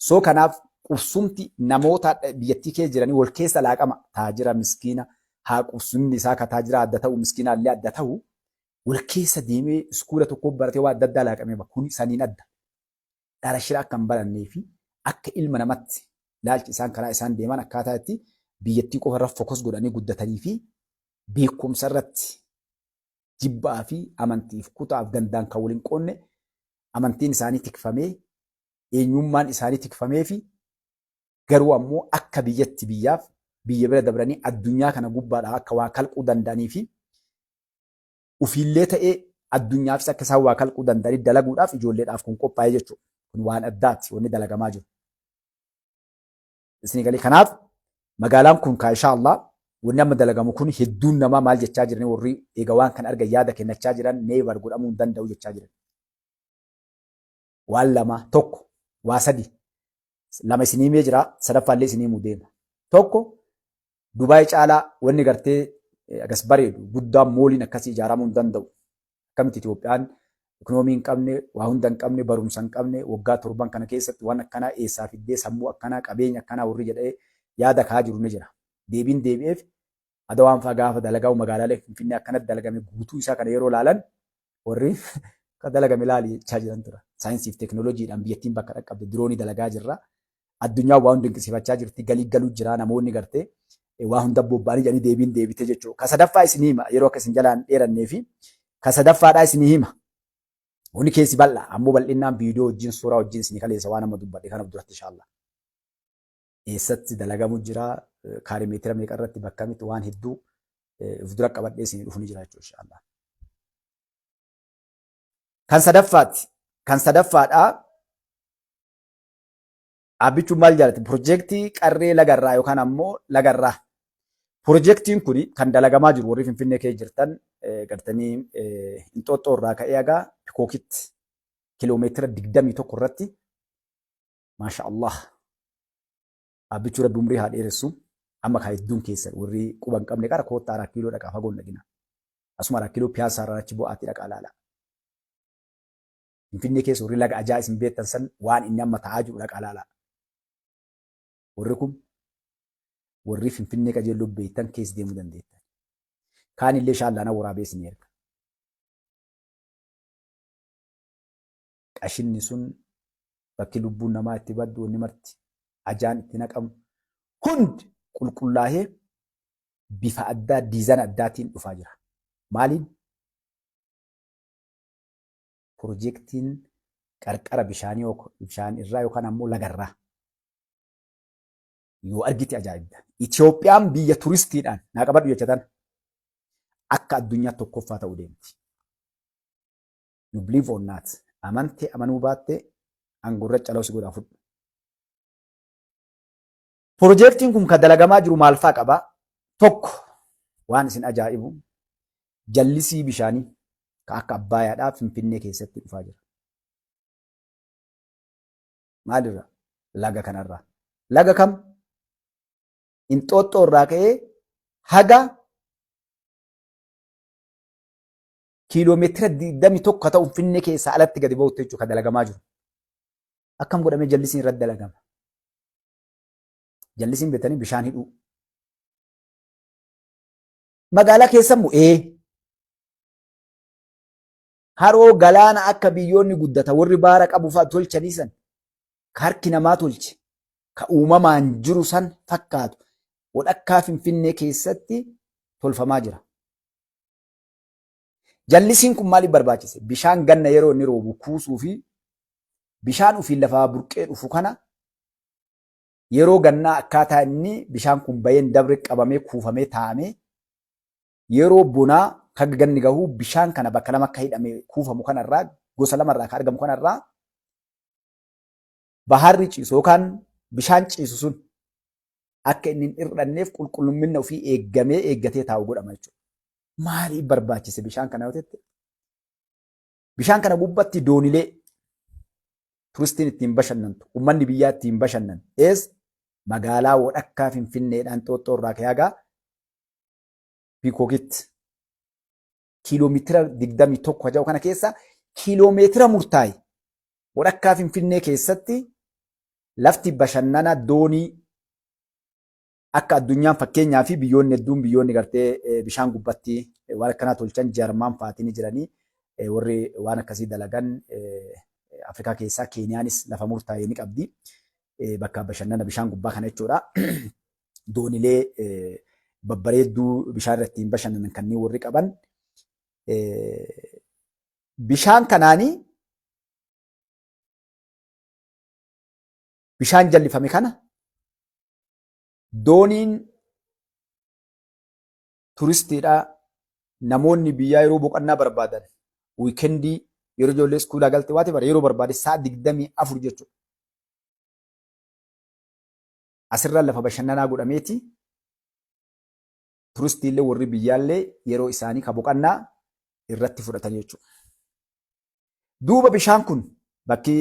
So kanaaf qubsumti namoota biyyattii keessa jiranii wal keessa laaqama. Taajira miskiina haa qubsumni isaa ka taajira adda ta'u miskiina illee adda ta'u wal keessa deemee iskuula tokko baratee waa adda addaa laaqamee ba'a. Kun saniin adda. Dhara shira akka hin barannee fi akka ilma namatti ilaalchi isaan karaa isaan deeman akkaataa itti biyyattii qofa irra fokus godhanii guddatanii fi beekumsa irratti jibbaa fi amantiif kutaaf gandaan kan wal hin qoonne amantiin isaanii tikfamee eenyummaan isaanii tikfamee fi garuu ammoo akka biyyatti biyyaaf biyya bira dabranii addunyaa kana gubbaadhaa akka waa kalquu danda'anii fi ufiillee ta'ee addunyaafis akka isaan waa kalquu danda'anii dalaguudhaaf ijoolleedhaaf kun qophaa'ee jechuudha. Kun waan addaati wanni dalagamaa jiru. Isinii galee kanaaf magaalaan kun kaa inshaa Allah wanni amma dalagamu kun hedduun namaa maal jechaa jiranii warri eega waan kana argan yaada kennachaa jiran neevar godhamuu hin danda'u jechaa jiran. Waan lama tokko waa sadi lama isinii himee jira sadaffaallee isinii himuu deema. Tokko Dubaay caalaa wanni gartee agas bareedu guddaan mooliin akkasii ijaaramuu hin danda'u. Akkamitti Itoophiyaan ikinoomii hin qabne, waa hunda hin qabne, barumsa hin qabne, waggaa torban kana keessatti waan akkanaa eessaa fiddee sammuu akkanaa, qabeenya akkanaa warri jedhee yaada ka'aa jiru ni jira. Deebiin deebi'eef Adawaan fa'aa gaafa dalagamu magaalaalee Finfinnee akkanatti dalagame guutuu isaa kana yeroo ilaalan warri kan dalagame ilaali jechaa jiran tura. Saayinsii fi teekinooloojiidhaan biyyattiin bakka dhaqqabde diroonii dalagaa jirra. Addunyaan waa hunda dinqisiifachaa jirti. Galii galuu jira namoonni gartee waa hunda bobba'anii jedhanii deebiin deebite jechuudha. Ka sadaffaa isinii hima yeroo akka isin jalaan dheerannee fi ka sadaffaadhaa isinii hima. Wanni keessi bal'aa ammoo bal'innaan viidiyoo wajjin suuraa wajjin isinii kaleessa waan amma dubbadhe kanaaf duratti inshaalla. Eessatti dalagamu jira kaaree meetira meeqa irratti bakka kamitti waan hedduu of dura qabadhee isinii dhufu ni jira jechuudha inshaalla. Kan sadaffaati. Kan sadaffaadhaa Dhaabbichuun maal jaalatti? Pirojektii qarree lagarraa yookaan ammoo lagarraa. Pirojektiin kun kan dalagamaa jiru warri Finfinnee keessa jirtan gartanii Inxooxxoo irraa ka'ee haga Pikookitti kiiloomeetira 21 irratti maasha Allah. Dhaabbichuu rabbi umrii haa dheeressu. Amma kaa hedduun keessan warri quba hin qabne qara koottaa 4 kiiloo dhaqaa fagoon dhaqina. Asuma 4 kiiloo piyaasaa irraa achi bu'aatti dhaqaa laala. Finfinnee keessa warri laga ajaa isin beektan san waan inni amma ta'aa jiru dhaqaa laalaa. Warri kun warri Finfinnee qajeelloo beektan keessa deemuu dandeettan. Kaan illee shaallaana waraabee isin erga. Qashinni sun bakki lubbuun namaa itti baddu wanni marti ajaan itti naqamu hundi qulqullaahee bifa addaa diizana addaatiin dhufaa jira. Maaliin? Pirojektiin qarqara bishaanii bishaan irraa yookaan ammoo lagarraa yoo argite ajaa'ibda. Itoophiyaan biyya turistiidhaan naa qabadhu jecha tana akka addunyaa tokkoffaa ta'uu deemti. You believe or not amantee amanuu baatte aangorra caloo si godhaa fudhu. Pirojektiin kun kan dalagamaa jiru maal fa'aa qaba? Tokko waan isin ajaa'ibu jallisii bishaanii kan akka Abbaayaadhaa Finfinnee keessatti dhufaa jira. Maalirra? Laga kanarraa. Laga kam? Inxooxxoo irraa ka'ee haga kiiloomeetira 21 ta'u Finfinnee keessaa alatti gadi ba'utti jechuudha kan dalagamaa jiru. Akkam godhamee jallisiin irratti dalagama? Jallisiin beektanii bishaan hidhuu. Magaalaa keessa immoo ee haroo galaana akka biyyoonni guddata warri baara qabu fa'a tolchanii san ka harki namaa tolche ka uumamaan jiru san fakkaatu walakkaa Finfinnee keessatti tolfamaa jira. Jallisiin kun maaliif barbaachise? Bishaan ganna yeroo inni roobu kuusuu fi bishaan ofiin lafaa burqee dhufu kana yeroo gannaa akkaataa inni bishaan kun baheen dabre qabamee kuufamee taa'amee yeroo bonaa kan ganni gahu bishaan kana bakka lama akka hidhamee kuufamu kanarraa gosa lamarraa kan argamu kanarraa baharri ciisu yookaan bishaan ciisu sun akka inni hin hir'anneef qulqullumminna ofii eeggamee eeggatee taa'u godhama jechuudha. Maaliif barbaachise bishaan kana yoo jette? Bishaan kana gubbatti doonilee turistiin ittiin bashannantu, uummanni biyyaa ittiin bashannan. Ees magaalaa wadhakkaa Finfinneedhaan Xooxxoo irraa ka'ee hagaa Piikookitti kiiloomeetira 21 haja'u kana keessa kiiloomeetira murtaa'e wadhakkaa Finfinnee keessatti Lafti bashannana doonii akka addunyaan fakkeenyaa fi biyyoonni hedduun, biyyoonni gartee bishaan gubbatti waan akkanaa tolchan, Jarmaan fa'aatiin ni jiranii, warri waan akkasii dalagan Afrikaa keessaa Keeniyaanis lafa murtaa'e ni qabdi. Bakka bashannana bishaan gubbaa kana jechuudha. Doonilee babbareedduu bishaan irratti ittiin bashannanan kanneen warri qaban. Bishaan kanaanii bishaan jallifame kana dooniin turistiidha, namoonni biyyaa yeroo boqonnaa barbaadan, weekendii, yeroo ijoollee iskuulaa galte waati bara yeroo barbaade sa'a 24 jechuudha. Asirraa lafa bashannanaa godhameeti turistiillee warri biyyaallee yeroo isaanii ka boqonnaa irratti fudhatan jechuudha. Duuba bishaan kun bakki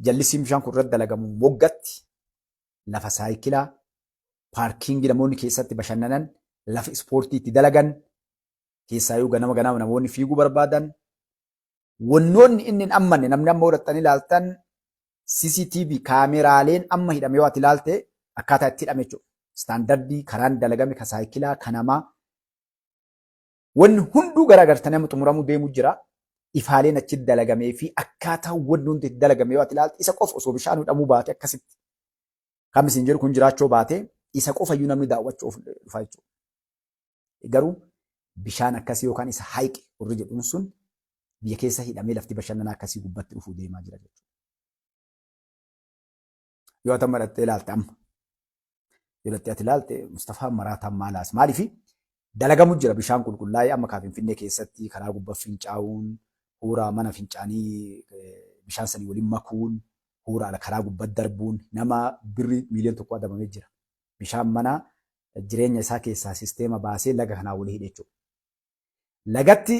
jallisiin bishaan kun irratti dalagamu moggatti lafa saayikilaa, parkingii namoonni keessatti bashannanan, lafa ispoortii itti dalagan, keessaayyuu ganama ganama namoonni fiiguu barbaadan. Wannoonni inni hin ammanne namni amma godhattanii ilaaltan CCTV kaameraaleen amma hidhame yoo ati ilaalte akkaataa itti hidhame jechuudha. Standardii karaan dalagame ka saayikilaa, ka namaa, wanni hunduu garaagartanii amma xumuramuu deemuu jira. Ifaaleen achi dalagamee fi akkaataa wanni hundi itti dalagame yoo ati ilaalte, isa qofa osoo bishaan hidhamuu baate akkasitti. Kam isin jedhu kun jiraachuu baate isa qofa iyyuu namni daawwachuuf dhufa jechuudha. Garuu bishaan akkasii yookaan isa hayiqi warri jedhuun sun biyya keessa hidhamee lafti bashannanaa akkasii gubbatti dhufuu deemaa jira jechuudha. Yoo ati amma dhattee ilaalte, amma yoo dhattee ati ilaalte, Mustafaa maraataan maalaas maaliifi dalagamu jira. Bishaan qulqullaa'ee amma kaa Finfinnee keessatti karaa gubbaa fincaa'uun, huuraa mana fincaanii bishaan sanii waliin makuun, huuraa karaa gubbaa darbuun nama birri miiliyoona 1 adabamee jira. Bishaan mana jireenya isaa keessaa sisteema baasee laga kanaa walii hidhe jechuudha. Lagatti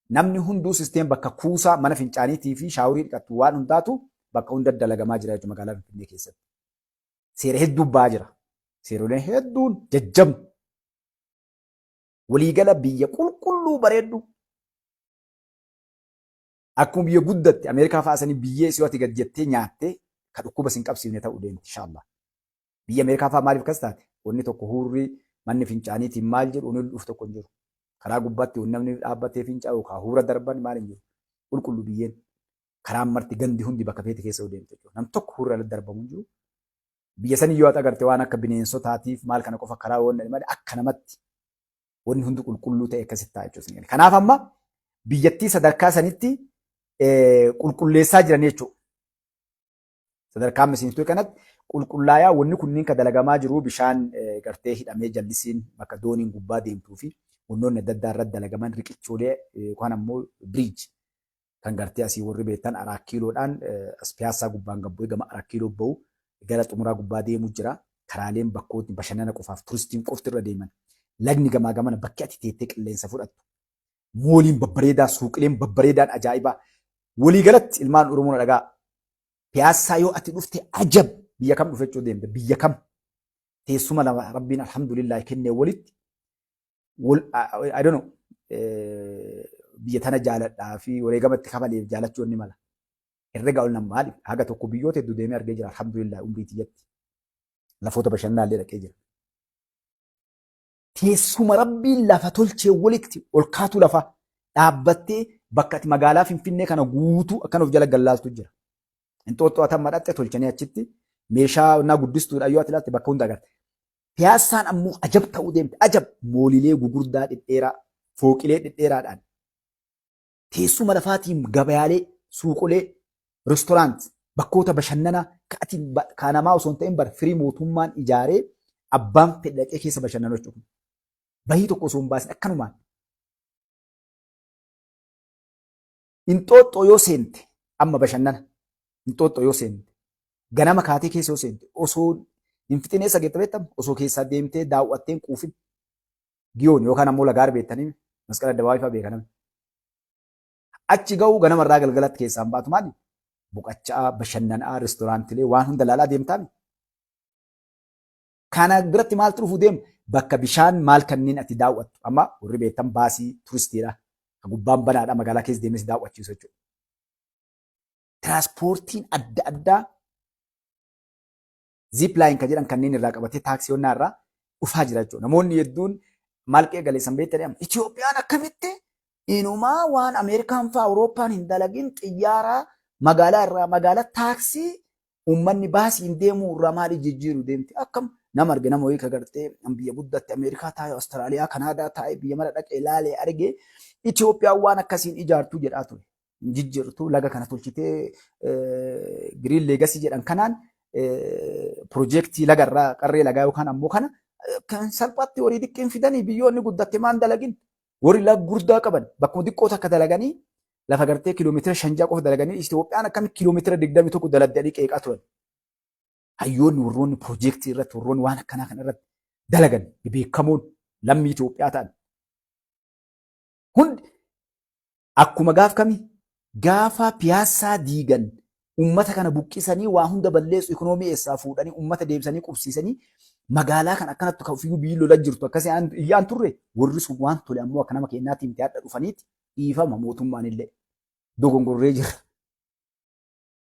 namni hunduu sisteem bakka kuusaa mana fincaaniitii fi showerii dhiqattu waan hundaatu bakka hunda dalagamaa jira jechuudha magaalaa Finfinnee keessatti. Seera hedduu ba'aa jira. Seeroleen hedduun jajjabu. Waliigala biyya qulqulluu bareeddu. Akkuma biyya guddatte Ameerikaa fa'aa sanii biyyee isii ati gad jettee nyaattee ka dhukkuba sin qabsiifne ta'uu deemti inshaallah. Biyya Ameerikaa fa'aa maaliif akkas taate? Wanni tokko huurri manni fincaaniitiin maal jedhu wanni dhufu tokko hin jiru. Karaa gubbaatti wanni namni dhaabbatee fincaa'u yookaan huura darban maal hin jiru. Qulqullu biyyeen. Karaan marti gandi hundi bakka feete keessa deemte jechuudha. Nam tokko huurri alatti darbamu hin jiru. Biyya sanii yoo agarte waan akka bineensotaatiif maal kana qofa karaa waan malee akka namatti wanni hundi qulqulluu ta'e akkasitti ta'a jechuudha. Kanaaf amma biyyattii sadarkaa sanitti qulqulleessaa jiran jechuudha. Sadarkaa miseensituu kanatti qulqullaayaa wanni kunniin kan dalagamaa jiru, bishaan gartee hidhamee jallisiin bakka dooniin gubbaa deemtuu fi wannoonni adda addaa irratti dalagaman, riqichoolee yookaan ammoo bridge kan gartee asii warri beektan Araa Kiiloodhaan as Piyaassaa gubbaan gabbu'ee gama Araa Kiiloo bahu gara xumuraa gubbaa deemuu jira. Karaaleen bakkootni bashannana qofaaf turistiin qofti irra deeman. Lagni gamaa gamana bakki ati teettee qilleensa fudhattu. Malliin babbareedaa, suuqileen babbareedaan ajaa'ibaa. Waliigalatti ilmaan Oromoo na dhagaa. Piyaassaa yoo ati dhufte ajab, biyya kam dhufe jechuu deemte, biyya kam teessuma lama Rabbiin alhamdulillah kennee walitti wal, I don't know, biyya tana jaaladhaa fi wareegamatti kafaleef jaalachuu inni mala. Herrega ol nama maaliif haga tokko biyyoota hedduu deemee argee jira, alhamdulillah, umrii tiyyatti. Lafoota bashannanaa illee dhaqee jira. Teessuma Rabbiin lafa tolchee walitti ol kaatu lafa dhaabbattee bakka ati magaalaa Finfinnee kana guutuu akkan of jala gallaaltu jira. Inxooxxoo atan madhatte tolchanii achitti meeshaa naa guddistuudha yoo ati ilaalte bakka hunda agarte. Piyaassaan ammoo ajab ta'uu deemte. Ajab, moolilee gugurdaa dhedheeraa, fooqilee dhedheeraadhaan, teessuma lafaatiin gabayaalee, suuqolee, restaurant, bakkoota bashannanaa ka ati ka namaa osoo hin ta'in bar firii mootummaan ijaaree abbaan fedhe dhaqee keessa bashannanu jechuudha. Bahii tokko osoo hin baasin akkanumaan. Inxooxxoo yoo seente amma bashannana. Inxooxxoo yoo seente ganama kaatee keessa yoo seente osoo hin fixin eessa geetta beektamu, osoo keessaa deemtee daawwattee hin quufin Giyoon yookaan ammoo Lagaar beektanii Masqala Addabaabaa fa'aa beekaname. Achi ga'uu ganamarraa galgalatti keessaan baatu. Maali? Boqachaa, bashannanaa, restaurantilee waan hunda ilaalaa deemtaami. Kana biratti maaltu dhufuu deema? Bakka bishaan maal kanneen ati daawwattu. Amma warri beektan baasii turistiidha. Ka gubbaan banaadha, magaalaa keessa deemee si daawwachiisu jechuudha. Tiraanspoortiin adda addaa zipline kan jedhan kanneen irraa qabatee taaksii honnaa irraa dhufaa jira jechuudha. Namoonni hedduun maal qeegaleessan beektanii amma Itoophiyaan akkamitti inumaa waan Ameerikaan fa'aa Awurooppaan hin dalagin xiyyaara magaalaa irraa magaalaa taaksii uummanni baasiin deemuu irraa maali jijjiiru deemti, akkam nama arge, nama wayii ka gartee biyya guddatte Ameerikaa taa'e, Awustiraaliyaa, Kanaadaa taa'e, biyya mara dhaqee ilaalee arge, Itoophiyaan waan akkasiin ijaartu jedhaa ture. Jijjiirtu laga kana tolchitee Green Legacy jedhan kanaan piroojeektii lagarraa qarree lagaa yookaan ammoo kana kan salphaatti horii xiqqeen fidanii biyyoonni guddatte maan dalagin, warri laga guddaa qaban bakkuma xiqqoo takka dalaganii lafa gartee kiiloomeetira 5 qofa dalaganii Itoophiyaan akkamitti kiiloomeetira 21 daladdanii qeeqaa turan. Hayyoonni warroonni piroojeektii irratti, warroonni waan akkanaa kana irratti dalagan beekamoon lammii Itoophiyaa ta'an hundi akkuma gaaf kami gaafa Piyaassaa diigan, ummata kana buqqisanii waa hunda balleessu, ikonoomii eessaa fuudhanii ummata deebisanii qubsiisanii magaalaa kan akkanatti kan ofiyyuu biyyi lola jirtu akkasii iyyaan turre. Warri sun waan tole ammoo akka nama kennaatiin miti, hadha dhufaniiti dhiifama, mootummaan illee dogongorree jira.